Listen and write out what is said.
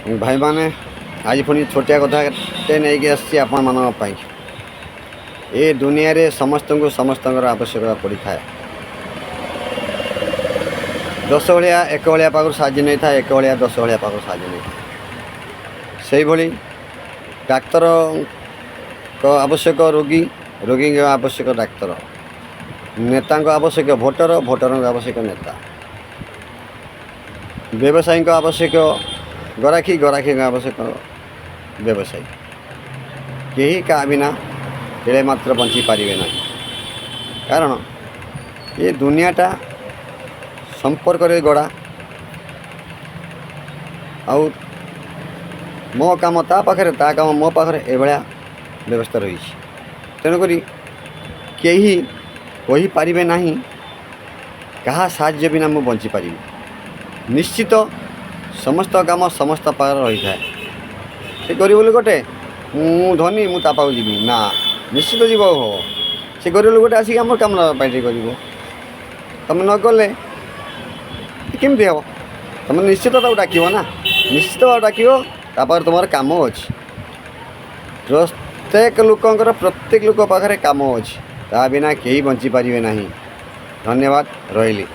ଭାଇମାନେ, ଆଜି ପୁଣି ଛୋଟିଆ କଥାଟେ ନେଇକି ଆସିଛି ଆପଣମାନଙ୍କ ପାଇଁ। ଏ ଦୁନିଆରେ ସମସ୍ତଙ୍କୁ ସମସ୍ତଙ୍କର ଆବଶ୍ୟକତା ପଡ଼ିଥାଏ। 10 ଭଳିଆ ଏକ ଭଳିଆ ପାଖରୁ ସାହାଯ୍ୟ ନେଇଥାଏ, ଏକ ଭଳିଆ 10 ଭଳିଆ ପାଖରୁ ସାହାଯ୍ୟ ନେଇଥାଏ। ସେଇଭଳି ଡାକ୍ତରଙ୍କ ଆବଶ୍ୟକ ରୋଗୀ, ରୋଗୀଙ୍କ ଆବଶ୍ୟକ ଡାକ୍ତର, ନେତାଙ୍କ ଆବଶ୍ୟକ ଭୋଟର, ଭୋଟରଙ୍କ ଆବଶ୍ୟକ ନେତା, ବ୍ୟବସାୟୀଙ୍କ ଆବଶ୍ୟକ ଗରାଖୀ, ଗରାଖୀଙ୍କ ଆବଶ୍ୟକ ବ୍ୟବସାୟୀ। କେହି କାହା ବିନା ତିଳେ ମାତ୍ର ବଞ୍ଚିପାରିବେ ନାହିଁ। କାରଣ ଏ ଦୁନିଆଟା ସମ୍ପର୍କରେ ଗଢ଼ା। ଆଉ ମୋ କାମ ତା ପାଖରେ, ତା କାମ ମୋ ପାଖରେ, ଏଭଳିଆ ବ୍ୟବସ୍ଥା ରହିଛି। ତେଣୁକରି କେହି କହିପାରିବେ ନାହିଁ, କାହା ସାହାଯ୍ୟ ବିନା ମୁଁ ବଞ୍ଚିପାରିବି। ନିଶ୍ଚିତ ସମସ୍ତ କାମ ସମସ୍ତ ପାଖରେ ରହିଥାଏ। ସେ ଗରିବ ଲୋକଟେ, ମୁଁ ଧନୀ, ମୁଁ ତା ପାଖକୁ ଯିବି ନା? ନିଶ୍ଚିତ ଯିବାକୁ ହେବ। ସେ ଗରିବ ଲୋକଟେ ଆସିକି ଆମର କାମ ପାଇଁ ଟିକେ କରିବ। ତୁମେ ନ ଗଲେ କେମିତି ହେବ? ତୁମେ ନିଶ୍ଚିତ ତାକୁ ଡାକିବ ନା, ନିଶ୍ଚିତ ଭାବେ ଡାକିବ। ତା ପାଖରେ ତୁମର କାମ ଅଛି। ପ୍ରତ୍ୟେକ ଲୋକଙ୍କର ପ୍ରତ୍ୟେକ ଲୋକ ପାଖରେ କାମ ଅଛି। ତା ବିନା କେହି ବଞ୍ଚିପାରିବେ ନାହିଁ। ଧନ୍ୟବାଦ, ରହିଲି।